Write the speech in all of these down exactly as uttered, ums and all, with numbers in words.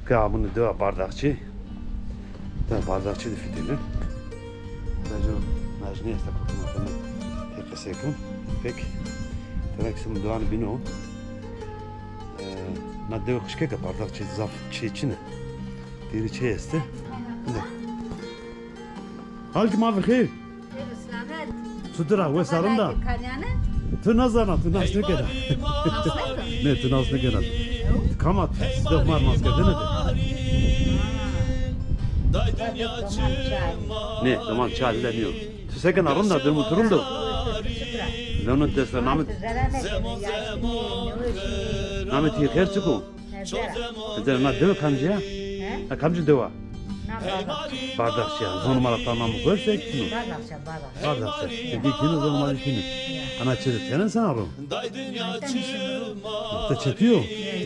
Ke amune dewa Bardakçî. Dewa Bardakçî de fitîne. Raco najnî esta kokuma tene. Te qesey kon. Pek. Tene kî sum doan bîno. E, na dewe qijkeke Bardakçî zaf çê çin e. Dêrî çê estê. Halkî ma bi xêr. Çutir a, wes a, rind a? Tu nazana, tu nas nêkena. Ne, tu nas nêkena. Kam a, side mar nas kerdene de. Ne, doman çay bile nîyo. Tu se kena, rind a, durumu tu rind o? Lewno dest ra namê, namê ti xêr çik o? Hezar a. Hezar, na dewe kamcî ya? He? Na kamcî dewa? Na Bardakçî. Bardakçî ya. Zonê ma ra ta namê xo esto, kîno? Bardakçî, Bardakçî. Bardakçî. Ti bî kîno, zonê ma de kîno. Ya. Ana çi de tene sana ro? Te çê tu yo?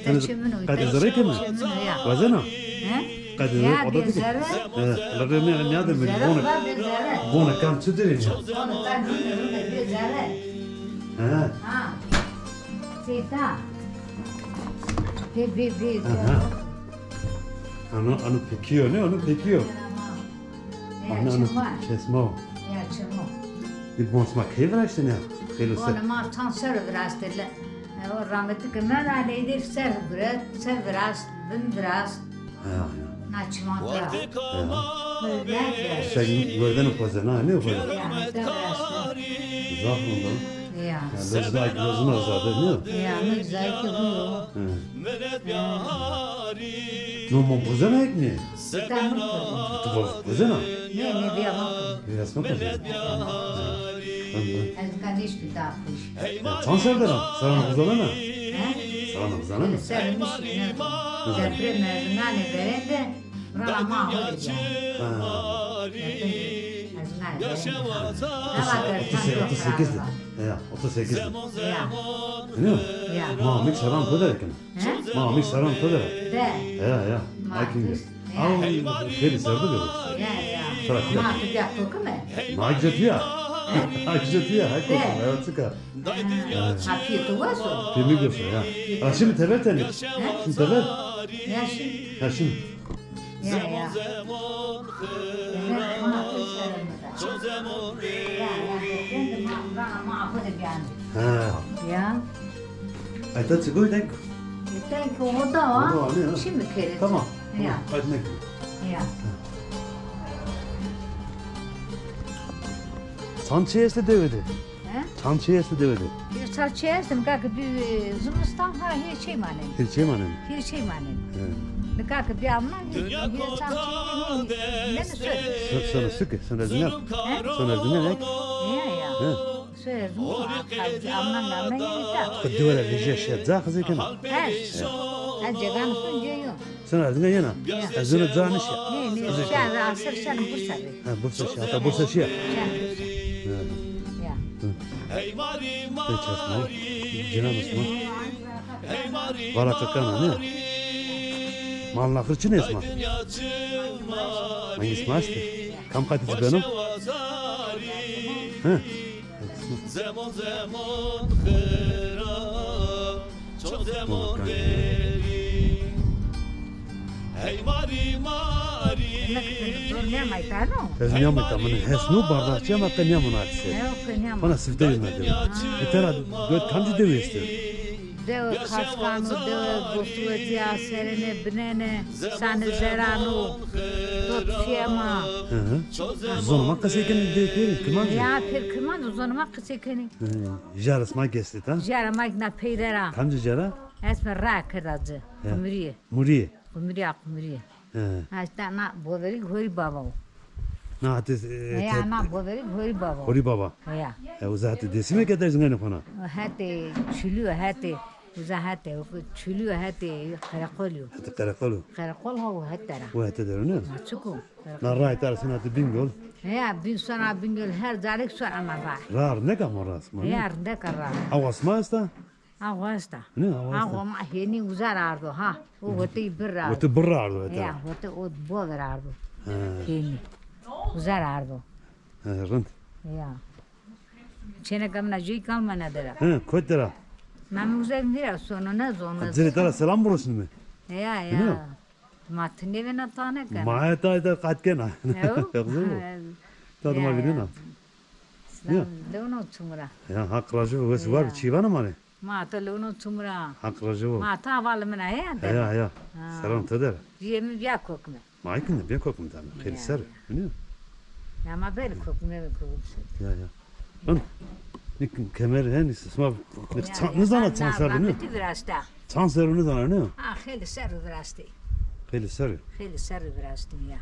Te çê min o. Qedê zerrê keme? Çê min o, ya. Wazena? He? Qedê zerrê, oda dike. He, lere ne, ne de mi? Bone. Bone kam çi de ya? Bone kam çi de ya? He. Ha. Seyda. Bi, bi, bi. Aha. Ano, ano pekîyo, ne? Ano pekîyo. Ano, ano çesma o. Ya, çesma o. Bi bon sima key viraştene ya? Xeylo ser. Bon ma çand ser viraştene. E, o rahmetli ke merd a, leyde ser viraşt, ser viraşt, bin viraşt. Ha, ya. Na çimanta. Ya. Sen gördün o koze, na, ne o koze? Ya, sen viraşt. Zaf ondan. Ya. Ya, lezna, lezna zade, ne? Ya, ne güzel ki bu. Hı. No, mon bozena ek ne? Tamam. Tu boz-, bozena? Ne, ne, bir yalan. Biraz mı bozena? Hı. Ez ka nêşkî daha kuş. Ya, çand ser dera? Seran bozena? He? Seran bozena? Sermiş ne? Deprem mezunane verende. Rana ma ho de. Ha. Otuz sekiz de. Ya, otuz sekiz de. Ya. Biliyor musun? Ya. Ma amik seran to de kena. He? Ma amik seran to de. De. Ya, ya. Akin de. Al, xêlî serdi de. Ya, ya. Sera kule. Ma tu ya kokime? Ma gidetiya. Ha, gidetiya. Ha, kokime. Evet, çıkar. Ha, pîyê to wes o? Pîyê mi goşo, ya. Ha, şimdi tever teni. He? Şimdi tever. Ya şimdi. Ha, şimdi. Ya, ya. Ya, ya, ben de ma, ma, ma, bu da bir anda. Ha. Ya. Ay, ta çıkıyor, tek. E, tek o da var. O da var, ne ya? Şimdi kere. Tamam. Ya. Tamam, hadi ne? Ya. Çand çê estê dewe de? He? Çand çê estê dewe de? Hîr çand çê estê, nika ke bi, e, zimistan ha hîr çê manenê. Hîr çê manenê? Hîr çê manenê. He. Nika ke bi amnan hîr, hîr çand çê nênê. Nênê sor. Sor, sor, sike, sor ez nîya. He? Sor ez nîya ek. Ya, ya. He. Sor ez nîya. Amnan, amnan nênê ta. Xo dewe ra vejîya şiya ca xizê kena. He. He. Ez cegan xo nêyo. Sena ez nîya yena. Ya. Ez zona ca nişîya. Nê, nê, şen ra asir şen Bursa rê. Ha, Bursa şîya. Hata Bursa şîya. Şen Bursa. Ya. Ya. Hı. Peki, esma. Cenab esma. Vara kakana, ne? Mal naxir çin esma. Hangisi maçtı? Kam qatî ci beno? Hı. Zemon zemon xira, çok zemon verî. Hey marî marî. Zor nêamay ta no? Ez nêamay ta, min hesno bardakçî ama qe nêamon artîse. Ne o qe nêamon. Bana sifte yemedi. Ha. E tera dört kamcî dewe estê? Dewe Kaskano, dewe Gurtuvetiya, serene, binene, sane zerano, dot fiyema. Hı hı. Zonê ma qesey kenê de pêrî, kirmanc? Ya, pêr kirmanc, zonê ma qesey kenê. Hı. Jara sima gestê ta? Jara ma na peyre ra. Kamci jara? Esme ra kerda ci. Ya. Qumrîye. Murîye. Qumrîya, qumrîye. He. Ha, îşte na boverî Horî Baba o. Na hete, e, heya, na boverî Horî Baba o. Horî Baba. Heya. E, uza hete Dêsimî ke Erzinganê xo na? Hete Çilî yo, hete uza hete, Çilî yo, hete Qereqolî yo. Hete Qereqol o. Qereqol ha o hete ra. O hete der o ne? Ha, çik o. Na ray ta ra sona hete Bîngol. Heya, Bîn-, sona Bîngol her carêk sona na ray. Ra rindek a ma ra sima, ne? Heya, rindek a ra. Awa sima esta? Awa esta. Ne, awa esta. Awa ma hênî uza ra ardo, ha. O wetey birr ardo. Wetey birr ardo, wetey. Ya, wetey o bover ardo. Ha. Hênî. Uza ra ardo. Ha, rind. Ya. Çêneka min a jû kal mane der a. Ha, kot der a? Ma mi uza vîra sono, ne zono. Cirê ta ra selam burusnîme. Ya, ya. Ne? Ma ti nêvêna, ta nêkena. Ma eta eta qet kena. Ew? Qızı bu. Tadı ma vînena. Ya. Lewno çumura. Ya, Haq rajî ve wes war çîvana mare. Ma ta lewno çumura. Haq rajî ve. Ma ta val mina he. Ya, ya. Selam teder. Yemi biya kokme. Ma ikinde biya kokme tabii. Xeyli ser. Biliyor. Ya ma bel kokme ve kokme. Ya, ya. Ben ne kemer he ne sma ne çan ne zana çan ser ne? Rahmetli virasta. Çan ser ne zana ne? Ha, xeyli ser virastı. Xeyli ser. Xeyli ser virastı ya.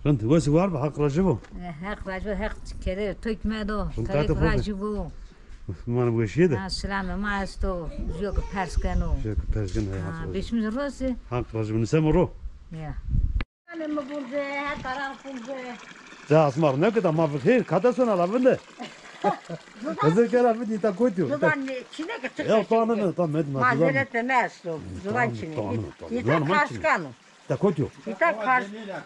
Rend wes war be, Haq rajî bo. E, Haq rajî bo, Haq kere tok me do. Kere rajî bo. Mane weşîye de. Ha, selamê ma esto. Jûyo ke pers keno. Jûyo ke pers keno, Haq rajî bo. Beşimiz rosi. Haq rajî bo. Nisemo ro. Ya. Anê mi bunce, her taraf bunce. Ca asmar ne keda ma bi xêr, kata sona la vinde. Hızır kera vindi ta kotî. Zuban çine ke. Ya, tamam, tamam, tamam. Mazeret me esto. Zuban çine. Îta kaskano. Ta kotî yo? Îta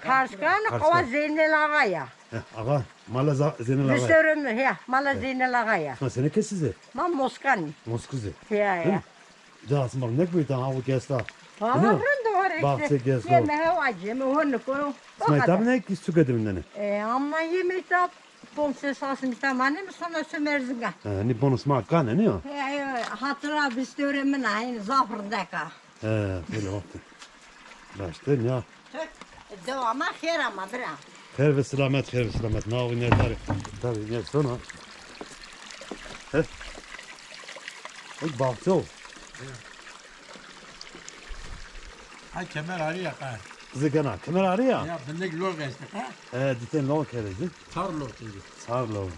kaskano, kawa Zeynel Ağa ya. He, Ağa, mala Zeynel Ağa ya. Vistewrê mi, he, mala Zeynel Ağa ya. Ma sene kesize? Ma Moskanî. Moskize. Ya, ya. Ca asmak nek buytan avu gesta. Valla rind o işte. Bahçe gesto. Yeme hewa ceme honu kono. Sma tabine ki suke dimindene. E, ama yeme tab pon ses asmi tamane mi sona sömerzinga. E, ni bonus ma kane ne ya? E, e, hatıra bistore min aynı zaf rindeka. E, böyle oldu. Başta ya. Dewama xêr ama bira. Xêr ve selamet, xêr ve selamet. Na o ne tar, tar ne sona. He? Oy bahçe o. Ha, kemer arîya ha. Zikena, kemer arîya? Ya, bindek lor geçti ha. E, diten lor kerezi. Çar lor çünkü. Çar lor.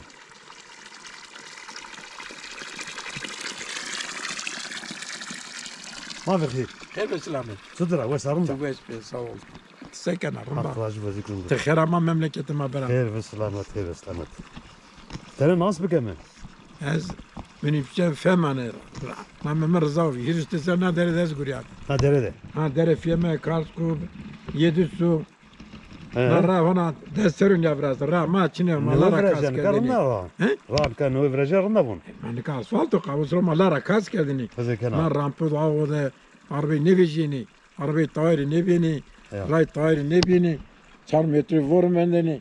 Ma vexî. Xêr ve selamet. Çutir a, wes arunda? Ti wes be, sağ ol. Ti se kena, runda? Haq rajî ve zikrin. Ti xêr ama memleketê ma bera. Xêr ve selamet, xêr ve selamet. Tere nas bikeme? Ez minîpçe femane. Ma Meme Rıza vi. Hîris de ser na dere de ez gurîya. Ha, dere de. Ha, dere fiyeme, Karskub, Yedisu. He. Na ra hona desterun ya biraz. Ra ma çine, ma lara kas kerdini. He? Ra ka no virajî rinda bun. Ma nika asfalt o, qavus ro ma lara kas kerdini. Ma rampu da o de, arabey nêvejînî, arabey tayîrî nêbînî, ray tayîrî nêbînî, çar metrî vor mendênî.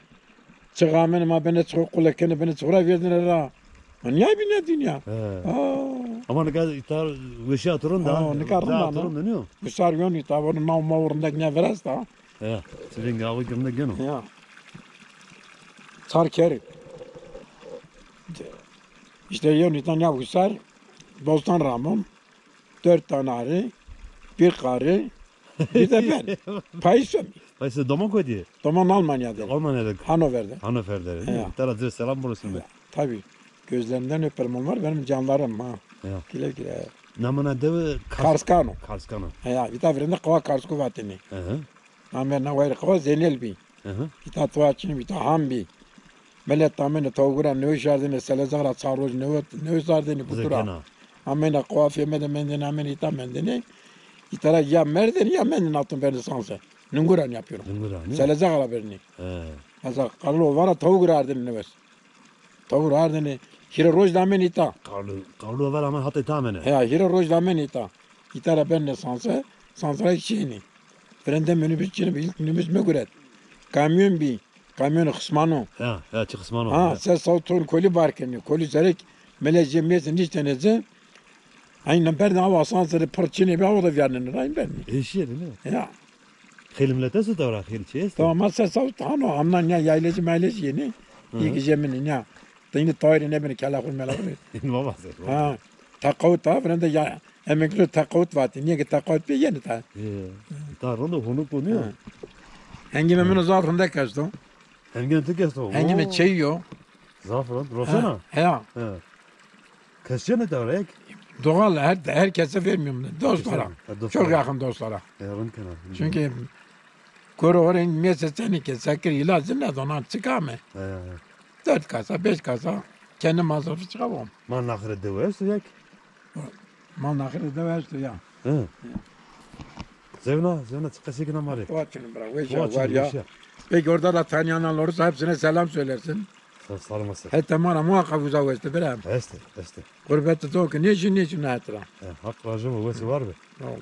Çixa min ma bine çixo qule kenê, bine çixo ra verdêne ra. Ma nîya bîne dinya. He. Aa. Ama nika îta weşîya tu rinda. Aa, nika rinda. Wisar yonî ta, vano naw ma rindek nîya virasta. Ya, çilingê awi girinde geno. Ya. Çar kerî. İşte yonî ta nîya wisar, bostan ramon, dört tane arı, bir karı, bir de ben. Payîs mi? Payîs doman kotî? Doman Almanya'da. Almanya'da. Hannover'de. Hannover'de. Ya. Tera size selam burası mı? Tabii. Gözlerinden öperim, onlar benim canlarım ha. Ya. Güle güle. Namena dewe Kars-, Karskano. Karskano. Ya, bir de birinde Kova Karsko vateni. Hı hı. Namena wayr Kova Zeynel bi. Hı hı. Bir de Tuğaçin, bir de Han bi. Millet amene tavgura nöş ardene, selezara çaroj nöş, nöş ardene butura. Zekena. Amena Kova feme de mendene, amena ita mendene. İtara ya merdene ya mendene atın beni sanse. Nunguran yapıyorum. Nunguran, değil mi? Selezara berni. He. Mesela Karlovara tavgura ardene nöş. Tawir ardene, hîrê roj de amene îta. Karlı, Karlı ver aman hatê ta amene. He, hîrê roj de amene îta. Îta ra bende sanse, sanse ra şîyêne. Virende minibus çinê bi, ilk minibus mi guret. Kamyon bî, kamyonê xismano. Ya, ya, çi xismano. Ha, ya. Ses sawt ton kolî bar kenê. Kolî zerek mele jê mêse niştene ci. Aynı berdê awa sansere pir çinê bi, awa da vîyarnenê ra, aynı berdê. Eşîye de ne? Ya. Xêlê milet esto tewra, xêlê çi esto? Tamam, ma se sawt hano, amnan ya yaylacı maylacı yeni. Hı. İyi ki jemini ya. Teyni tayri ne bini, kela xur mela xur. Baba se. Ha. Teqawut ta, virende ya emekli teqawut vati. Niye ki teqawut pe yeni ta. Ee, ta rondo hunu konuyor. Ha. Hengime mino zaf rindek esto. Hengime tek esto. Hengime çeyiyo. Zaf rind. Rosena? Ha, ya. Ha. Kesçe ne tewra ek? Doğal, her, herkese vermiyorum. Dostlara. Ha, dostlara. Çok yakın dostlara. E, rind kena. Çünkü koro orayın miyese seni ke sekir ilacı ne donan çıkame. He, he. Dört kasa, beş kasa kendi masrafı çıkamam. Ma naxire dewe esto ek? Ma naxire dewe esto ya. He. Ya. Zevna, zevna çık kasekine mari. Kovaçını bırak, veşa var ya. Peki orada da tanıyanlar olursa hepsine selam söylersin. Sağ, sağ olmasın. Heta ma ra muhakkak uza weste bira. Este, este. Gurbette to ki ne işin, ne işin hayatına. E, Hak razı olsun, wesi var be. Sağ ol.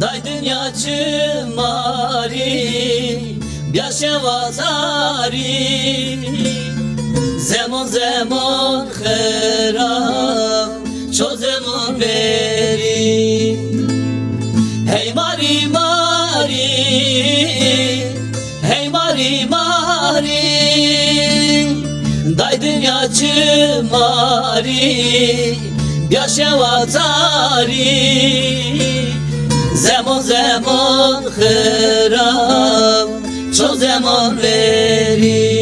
Day dinya çimarî, bîya şewa tarî. Zemon zemon xirab, ço zemon verî. Hey marî marî, hey marî marî. Day dinya çimarî, bîya şewa tarî. Zemon zemon xirab, ço zemon verî.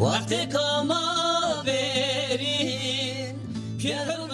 Wextê kama verîn, pîyero